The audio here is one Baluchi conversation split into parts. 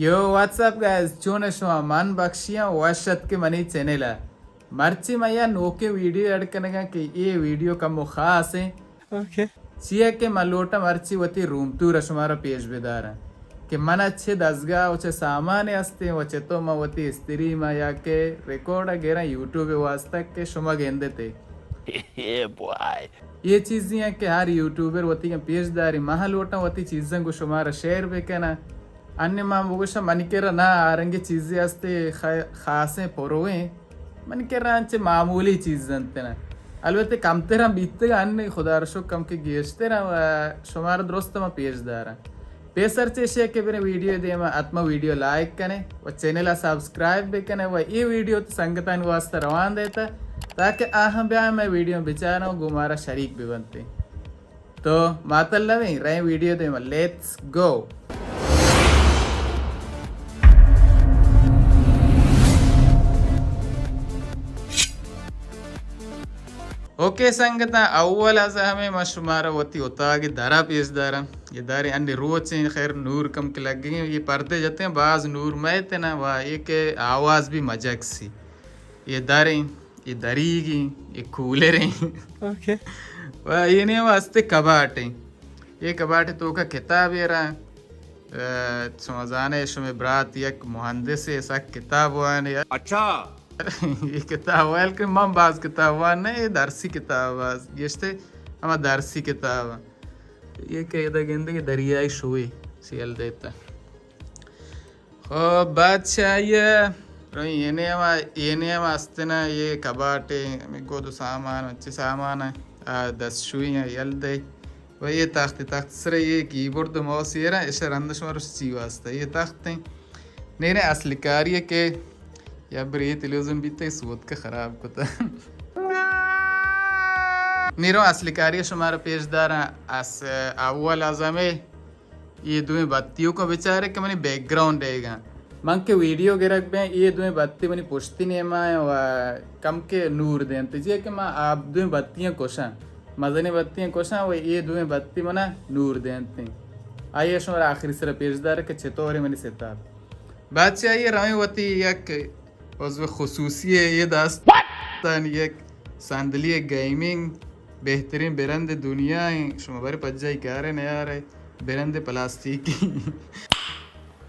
Yo, what's up guys? چون شما؟ من بخشیاں، وش اتکے منی چینل ءَ۔ مرچی من یا نوکیں ویڈیو ایڈ کنگاں کہ اے ویڈیو کمو خاص ایں۔ اوکے۔ چیا کہ من لوٹاں مرچی وتی روم ٹور ءَ شمارا پیش بداراں کہ من ءَ چہ دزگاہ و چہ سامان استیں و چہ تو من وتی استریم ءَ یا کہ ریکارڈ ءَ گراں یوٹیوب ءِ واسطہ کہ شما گندتے۔ اے چیزی ایں کہ ہر یوٹیوبر وتی پیش داری۔ من لوٹاں وتی چیزاں گوں شمارا شیئر بکناں۔ انی من بگوشاں، منی کرا نہ آ رنگیں چیزے ہستے خ-، خاصیں پرویں۔ منی کرا انچیں معمولی چیز انت نا۔ البتہ کمتر ہم بیتگ، انی خدا را شکر کم کہ گیشتر ہم، آ، شمارا درست من پیش داراں۔ پیسر چہ ایشی کہ بریں ویڈیو دیما، حتما ویڈیو لائک کنے و چینل سبسکرائب بکنے و اے ویڈیو تو سنگتانی واسطہ روان دیتا تاکہ آ ہم بیاں مئے ویڈیو بچارن و گوں مارا شریک ببنتے۔ تو ماتل نہ بیں، رئیں ویڈیو دیما، لیٹس گو۔ اوکے سنگتاں، اول از ہمے ما شمارا وتی اتاگ درا پیش داراں۔ یہ داریں انی روچیں، خیر نور کم کہ لگیں، یہ پردے جتیں، باز نور مئیت نا و یہ کہ آواز بھی مجگ سی۔ یہ داریں، یہ دریگیں، یہ کولریں۔ اوکے۔ و یہ نیم واسطے کباٹیں۔ یہ کباٹ توکا کتاب ایرا، اه، شما زانے شما برات یک مہندس ہے، سک کتاب وانے۔ اچھا۔ یہ کتاب ویل کہ من باز کتاب وان نہ، یہ درسی کتاب باز گشتے، ہما درسی کتاب۔ یہ کہ ادا گندے کہ دریائی شوی سیل دیتا۔ خب، بادشاہی ء، اے نیم ء، اے نیم ء است نا، یہ کباٹ ء، ہمے گد و سامان، چی سامان ء، آ دستشوئی ء یل دئے۔ و یہ تخت، تخت سر یہ کیبورڈ و ماؤس یہ را، ایشا رند شما روش چی واسطہ؟ یہ تخت ہیں۔ نیرے اصل کاری ہے کہ یا بری تلویزیون بیتے سوت کا خراب کتا۔ نیرو اصل کاری شما را پیش داراں۔ اس اول از ہمے اے دوئیں بتیوکاں بچارے کہ منی بیک گراؤنڈ ایگاں۔ من کہ ویڈیو گرگ بیں، اے دوئیں بتی منی پشتی نیما ایں و کم کہ نور دینت۔ جی کہ من آ دوئیں بتیاں کشاں، مزنیں بتیاں کشاں و اے دوئیں بتی منا نور دینت۔ آئی شما را آخری سر پیش دار کہ چطور منی ستاپ۔ بادشاہی رویں وتی یک عضو خصوصی ء اے داستان یک صندلی گیمنگ بہترین برند دنیا ہیں، شما بر پجائی کارے نیارے، برند پلاستیکی۔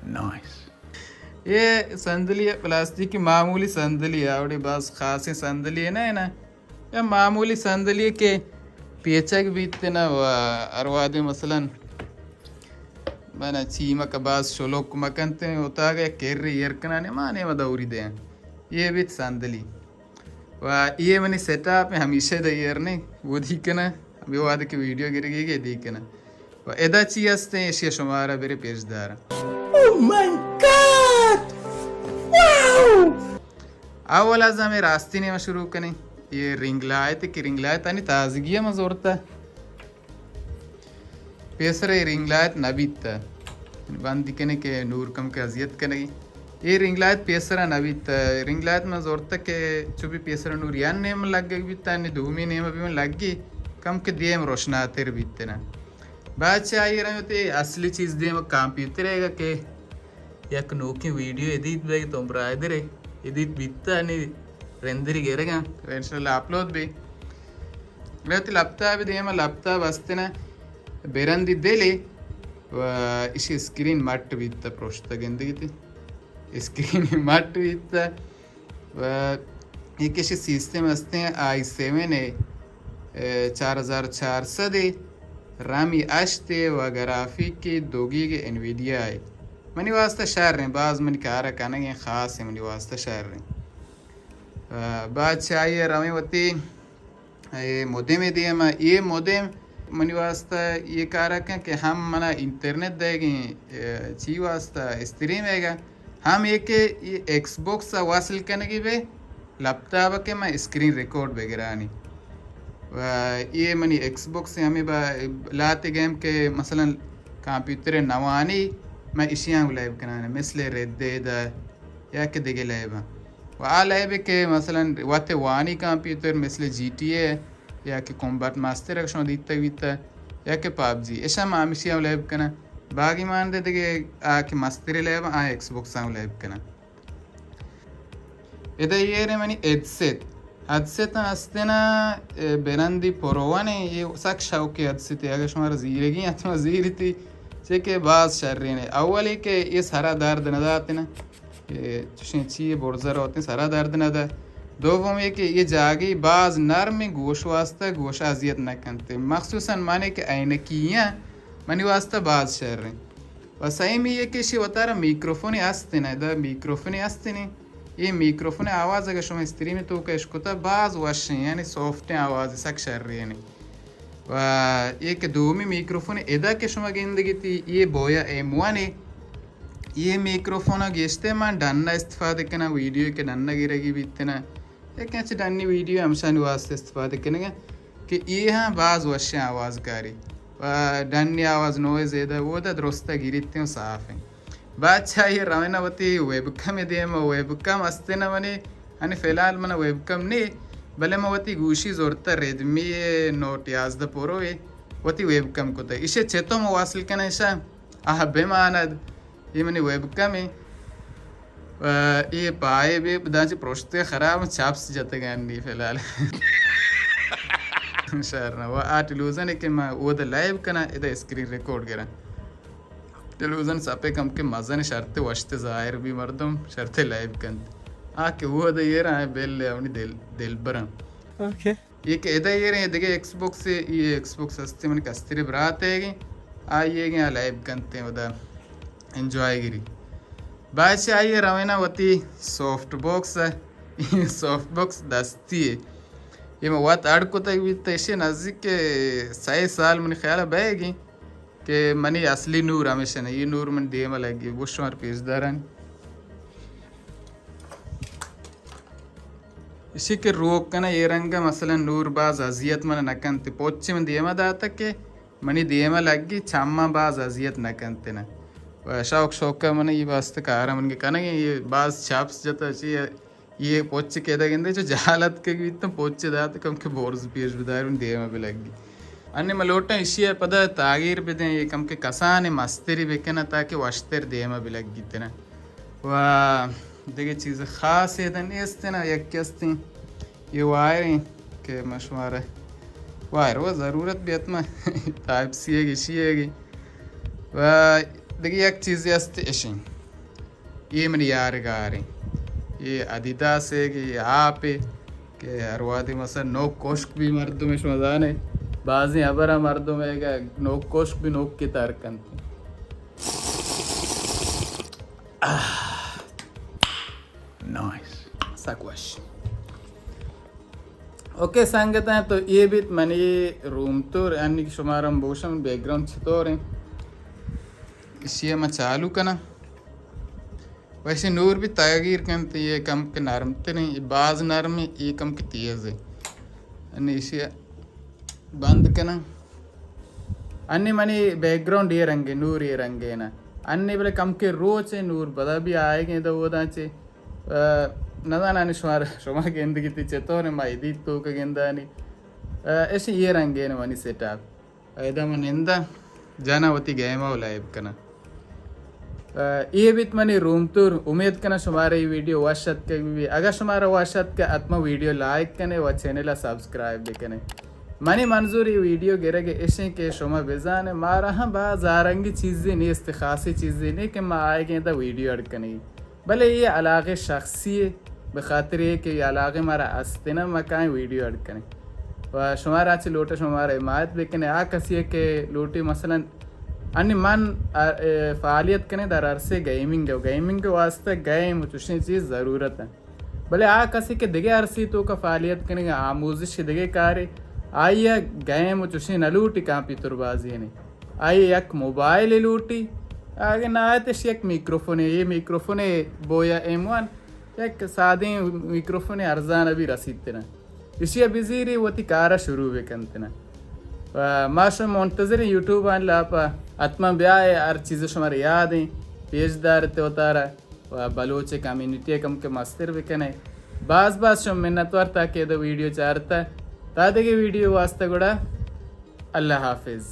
نائس۔ یہ صندلی پلاستیکی معمولی صندلی ہے، اوڑی باز خاصیں صندلی ہے نا، نا۔ یا معمولی صندلی کہ پیچگ بیت نا و ہر وہدے مثلاً من چیمک باز شلوک مکنت اتاگ ء کر ایر کنانے ما نیمہ دوری دیں۔ یہ بیت صندلی و یہ منی سیٹ اپ ہمیشہ دے ایر نے ودی کنا، ہمے وہدے کہ ویڈیو گرگی گے دی کنا۔ و ادا چی ہستیں ایشی شمارا برے پیش داراں۔ Oh my God! Wow! اول از ہمے راستی نیمہ شروع کنیں۔ یہ رنگ لائٹ کہ رنگ لائٹ آنی تازگی ہم زورتا۔ پیسر اے رنگ لائٹ نہ بیتا۔ بندی کنے کہ نور کم کہ اذیت کنگی۔ اے رنگ لائٹ پیسرا نہ بیتا۔ رنگ لائٹ من زورتا کہ چو بھی پیسر نور یان نیم لگگ بیتا، نی دومی نیم بھی من لگی، کم کہ دیم روشناتر بیتنا۔ بعد چہ آئی رہے تے اصلی چیز دیم کمپیوٹر ہے کہ یک نوکیں ویڈیو ایڈیٹ بیگ تو برادر ایڈیٹ بیتا نی رندری گرگا انشاءاللہ اپلوڈ بی۔ رہتی لپتا بھی دیم لپتا بستنا برندی دلی و اشی اسکرین مٹ بیتا پروشتا گندگی تی اسکرین مٹ بیتا۔ و یک ایشی سیستم ہستیں آئی سیون ء، ء، چار ہزار چار سد ء، رامی ہشت ء و گرافیک دو گیگ انویڈیا ء۔ منی واسطہ شر ہیں، باز منی کار کنگیں خاص ہیں، منی واسطہ شر ہیں۔ ء، بعد چاہیے رویں وتی اے مودم ء دیم ء، اے مودم منی واسطہ اے کار ء کن کہ ہم منا انٹرنیٹ دئیگیں، اے، چی واسطہ اسٹریم ایگا، ہم اے کہ اے ایکس بوکس ء وصل کنگی بے لپتاپ ء کہ من اسکرین ریکارڈ بگرانی۔ و اے منی ایکس بوکس ہمیں با لات گیم کہ مثلاً کمپیوٹر نوانی من اشیاں لائیو کنانے، مثل ریڈ ڈیڈ یا کہ دگہ لائیو۔ و آ لائب کہ مثلاً وت وانی کمپیوٹر مثل جی ٹی اے یا کہ کمبٹ ماسٹر اگر شما دیتگ بیتہ یا کہ پاب جی، اشاں ما ہمیشی ہم لائب کناں۔ باقی مان دے دگہ آ کہ مستری لیب، آ ایکس باکس آں لیب کناں۔ ادا ایر منی ہیڈسیٹ۔ ہیڈسیٹ ہستنا، اے، بلندی پرو نے، اے سک شوقی ہیڈسیٹ، اگر شمارا زیرگی اتما زیرتی، چے کہ باز شرین۔ اولی کہ اے سرا درد نہ داتنا، اے چشیں چی برزا روتیں سرا درد نہ دا۔ دومی کہ اے جاگی باز نرم، گوش واسطہ گوش اذیت نہ کنتے، مخصوصاً مانے کہ عینکیاں منی واسطہ باز شریں۔ و سیمی یہ کہ شی وتارا میکروفونی ہستن، ادا میکروفونی ہستنی۔ یہ میکروفون آواز اگر شما استریم تو کش کتا باز وشیں، یعنی سافٹیں آواز سک شریں۔ و یہ کہ دومی میکروفون ادا کہ شما گندگی تی، یہ بویا ایم ون ہے۔ یہ میکروفون گیشتے من ڈن استفادہ کنا، ویڈیو کہ ڈن گرگی بیتنا۔ یک انچ ڈنی ویڈیو ہمشانی واسطے استفادہ کنگا کہ اے ہاں باز وشیں آواز کاری و ڈنی آواز نوائز ایدا اودا درستا گیریت و صاف ہیں۔ بعد چاہیے روینا وتی ویب کم دیم، ویب کم استنا منی، ہنی فی الحال منا ویب کم نی، بلے من وتی گوشی زورتا ریڈمی نوٹ یازدہ پرو ہے، وتی ویب کم کتا۔ اسے چتو مواصل کنا، اسا آ بماند۔ یہ منی ویب کم ہے۔ و یہ پائے بھی دانچہ پروشتے خراب، چاپس جتگانی فی الحال۔ شر نہ، و آ ٹیلیویژن ہے کہ من اودا لائیو کنا، ادا اسکرین ریکارڈ گرا۔ ٹیلیویژن سپے کم کہ مزن شرط وشت ظاہر بھی مردم شرط لائیو کنت۔ آ کہ اودا یہ رہا ہے بل اپنی دل، دل برم۔ اوکے۔ یہ کہ ادا یہ رہے دگہ ایکس باکس، یہ ایکس باکس ہستے من کستری برات ہے گی، آئیے گی لائیو کنتے ادا انجوائے گری۔ بعد سے آئیے روینا وتی سافٹ باکس، سافٹ باکس دستی ہے۔ یہ من وقت اڑ کتگ بیت، ایشی نزدیک کہ سہ سال منی خیال بہ گی کہ منی اصلی نور ہمیشہ نہیں، یہ نور من دیما لگی، وہ شمار پیش دارن۔ اشی کہ روک کنہ اے رنگ ء مثلاً نور باز اذیت من نہ کنت، پوچ من دیما داتگ کہ منی دیما لگی چماں باز اذیت نہ کنت نہ۔ و شوق شوق ء من ای باست کار من کنگ ء، یہ باز چاپس جتا چی، یہ پوچ کے دا گندے جو جہالت کے بیت پوچ دات کم کہ بورز پیش بدار من دیما بہ لگی۔ انی من لوٹاں اشی ء پدا تاگیر بدیں، یہ کم کہ کسان مستری بکنہ تاکہ وشتر دیما بہ لگیت نہ۔ و دگہ چیز خاص ادا نیست نا، یک استیں یہ وائر ہیں کہ من شمارا وائر و ضرورت بیت ما ٹائپ سی ہے گی، اشی ہے گی۔ و دگہ یک چیز است اشیں، یہ منی یارگار ہیں، یہ ادیداس ہے گی، یہ آپ ہے کہ ہر وادی مثلا نوک کشک بھی مردم شما زانے، بازیں ہبرا مردم ہے گا نوک کشک بھی نوک کی تر کنت۔ آہ، نائس۔ سک وش۔ اوکے سنگتاں، تو یہ بیت منی روم ٹور، یعنی کہ شمارا ہم بوشم بیک گراؤنڈ چطور ہیں۔ اشی ء ما چالو کناں۔ ویسے نور بھی تاگیر کنت، یہ کم کہ نرم تریں، یہ باز نرم ہے، یہ کم کہ تیز ہے۔ یعنی اشی ء بند کناں۔ انی منی بیک گراؤنڈ یہ رنگے، نور یہ رنگے نا۔ انی بلے کم کے روچ ہے، نور پدا بھی آئے گئے دو وداں چے۔ نہ زانانی شما، شما گندگی تی چطور ما ایدیت تو کہ گندانی۔ اش یہ رنگے نا منی سیٹ اپ۔ ایدا من نندا جانا وتی گیم او لائیو کنا۔ اے بیت منی روم ٹور۔ امید کناں شمارا اے ویڈیو وش اتکگ بہ بی۔ اگاں شمارا وش اتکہ، حتما ویڈیو لائک کنے و چینل ء سبسکرائب بکنے۔ منی منظور اے ویڈیو گرگ اشیں کہ شما بزانے مارا ہم باز آرنگی چیزے نیست، خاصی چیزے نہیں کہ ما آئیگیں دا ویڈیو اڈ کنی۔ بلے اے علاقے شخصی ہے، بخاطر اے کہ اے علاقے مارا است نہ، ما کائیں ویڈیو اڈ کنیں۔ و شمارا چہ لوٹا شمارا حمایت بکنے۔ آ کسی ہے کہ لوٹی مثلاً انی من، ا، اے، فعالیت کنے در عرصے گیمنگ ہے۔ گیمنگ کے واسطے گیم و چشیں چیز ضرورت ہے۔ بلے آ کسی کہ دگہ عرصے تو کا فعالیت کنے، آموزش دگہ کارے، آئی گیم و چشیں نہ لوٹی کمپیوتر بازی نے۔ آئی یک موبائل لوٹی، اگہ نہ آیتش یک میکروفونے، یہ میکروفونے بویا ایم ون، یک سادیں میکروفونے ارزان بھی رسیت نہ۔ اشی بزیری وتی کارا شروع بکنت نہ۔ و ما شما منتظر یوٹیوب آن لاپا، حتما بیائے، ہر چیز شمارا یاد ہیں، پیش دارت وتارا و بلوچ کمیونٹی کم کہ مستر بکنے۔ باز باز شما منتوار تا کہ دو ویڈیو چارتا۔ تا دگہ ویڈیو واسطہ گڑا اللہ حافظ۔